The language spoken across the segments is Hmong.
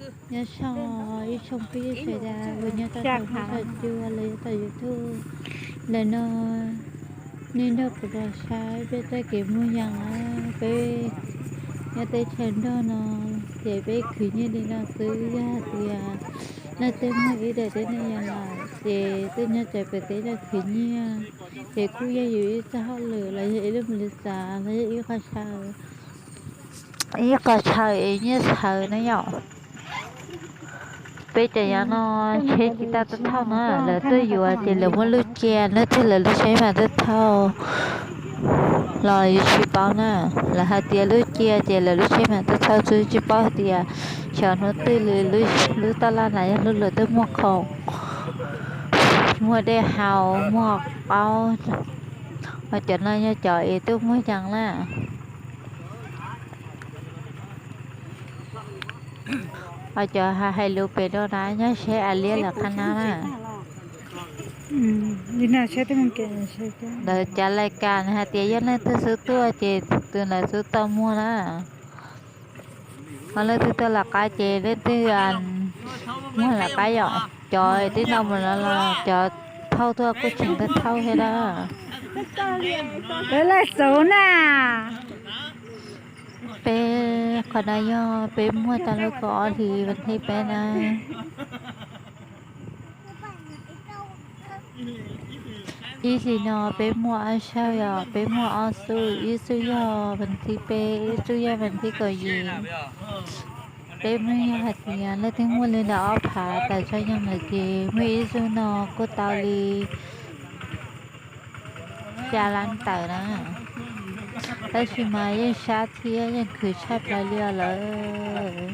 Nyob zoo ib tsoom phooj ywg sawv daws uas nyob rau saum huab saum cua los yog rau YouTube. Ntawm no nej nrog kuv los saib peb txoj kev muag yas na. Peb nyob teb chaws nrog no ces peb khwv nyiaj li no xwb, yog hais tias leej twg muaj ib daim teb neeg yas lawm ces tej nyob tsev pem teb no khwv nyiaj ces kuj yog yus ib txoj hauj lwm los yog ib lub nplis xav los yog ib qho chaw, ib qho chaw es nyiaj txhawv na yom. Peb cov yas no tsheb tsis tau tuaj thauj na, lawv tuaj yuav ces lawv muab lub cia, leej twg lawv lub tsheb mas tuaj thauj los yus tsis paub na. Lawv hais tias lub cia ces lawv lub tsheb mas tuaj thauj, tsis paub hais tias xyov hnub twg li lub taj laj na yog lub lawv tuaj muag khoom, muag dej haus, muag qaub. Ho cov no yog cov es tuaj muag yas na. Ho cov hais lus pem no na nyob seb a liab lawv qab nab na. Ntawd cav lais kas hais tias yog leej twg xub tuaj ces tus ntawd xub tau muag na. Ho leej twg tuaj lawv qab ces leej twg muag lawv qab yom. Cov twb no mus no los cov thauj tuaj kuj tseem tuaj thauj thiab na. Peb laij xauv na. Peb qhov no yog peb muag tau lub kaum ob hlis vas thib peb na. Ib hlis no peb muag ob xub yom, peb muag ob xub, ib xub yog vas thib peb, ib xub yog vas thib kaum yim. Peb muag yog hais tias leej twg muaj li ntawm ob phav tawm tso yog lawm ces muaj ib xub no kuj tau li xya lab tawm na. Tab sis mas yeej sab thiab yeej khwv tshaj plaws li os lawm.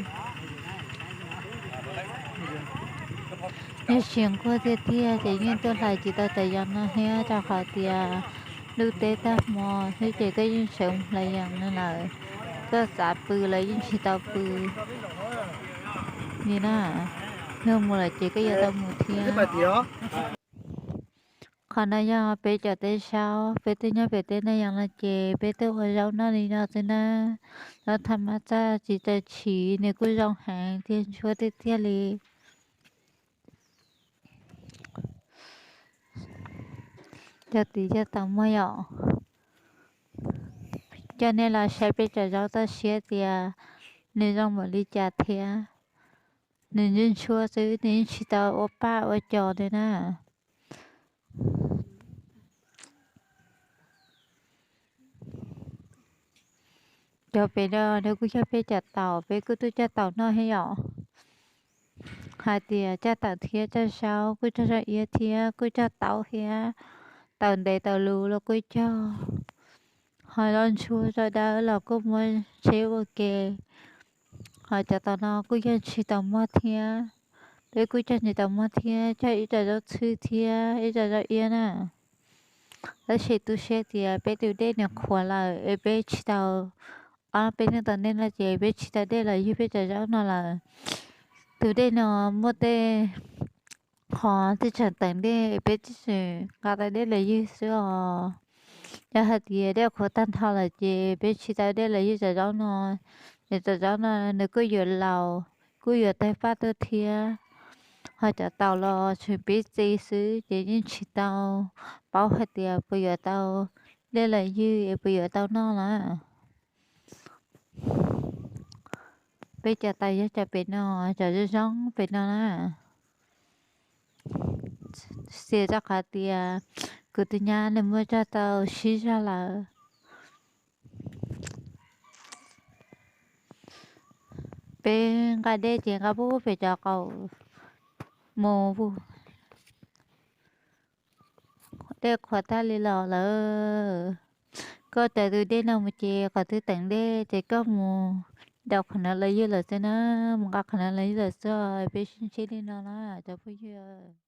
Yog tsis nquag tiag tiag ces yeej tuaj hlais tsis tau cov yas no thiab, rau qhov tias ntuj teb tag hmo thiab ces koj yeej sawv mus hlais yas no lawm, koj xav pw los yeej tsis tau pw li na. Luag mus lawm ces koj yuav tau mus thiab. Qhov no yog peb cov teb zaub, peb twb nyob pem teb no yom no ces peb twb ua zaub noj li no xwb na. Zaub thaj mab txaj tsis txawj chiv, nws kuj zoo heev thiab ntsuab tiag tiag li. Cov tid coj tau muag yom. Coj nej los saib peb cov zaub toj siab tias nws zoo npaum li cas thiab. Nws ntsuab ntsuab xwb, nws yeej tsis tau ua paj ua cos li na. Cov pem no nws kuj yog peb cov taum, peb kuj tuaj coj taum noj thiab yom. Hais tias coj taum thiab coj zaub, kuj coj zaub iab thiab kuj coj taub thiab, taum ntev taum luv los kuj coj. Ho zaub ntsuab zaub dawb los kuj muab tsheb ua ke. Ho cov taum no kuj yog tsis tau muag thiab, peb kuj coj tsis tau muag thiab, coj ib co zaub txhwb thiab ib co zaub iab na. Tab sis tu siab tias peb tus dej nws qhuav lawm es peb tsis tau, ob peb hnub tom ntej no ces peb tsis tau dej los ywg peb cov zaub no lawm. Tus dej no muaj tej qhov twb tseem teev dej, peb twb tseem nqa tau dej los ywg xwb os. Yog hais tias dej qhuav tag nrho lawm ces peb tsis tau dej los ywg cov zaub no, ces cov zaub no nws kuj yuav laus, kuj yuav tawg paj tuaj thiab. Ho cov taum los tseem pib txi xwb ces yeej tsis tau paub hais tias puas yuav tau dej los ywg es puas yuav tau noj na. Peb cov taum yog cov pem no, cov zoo zoo pem no na. Xiam rau qhov tias kuv tus nyab nws muab cog tau sib zog lawm. Peb nqa dej ces nqa pub pem cov qaum mus. Dej qhuav tag li los lawm. Koj raws tus dej no mus ces qhov twg teev dej ces koj mus rau qhov no los ywg lawm xwb na, mus nqa qhov no los ywg lawm xwb. Peb sib ntsib li no na cov phooj ywg.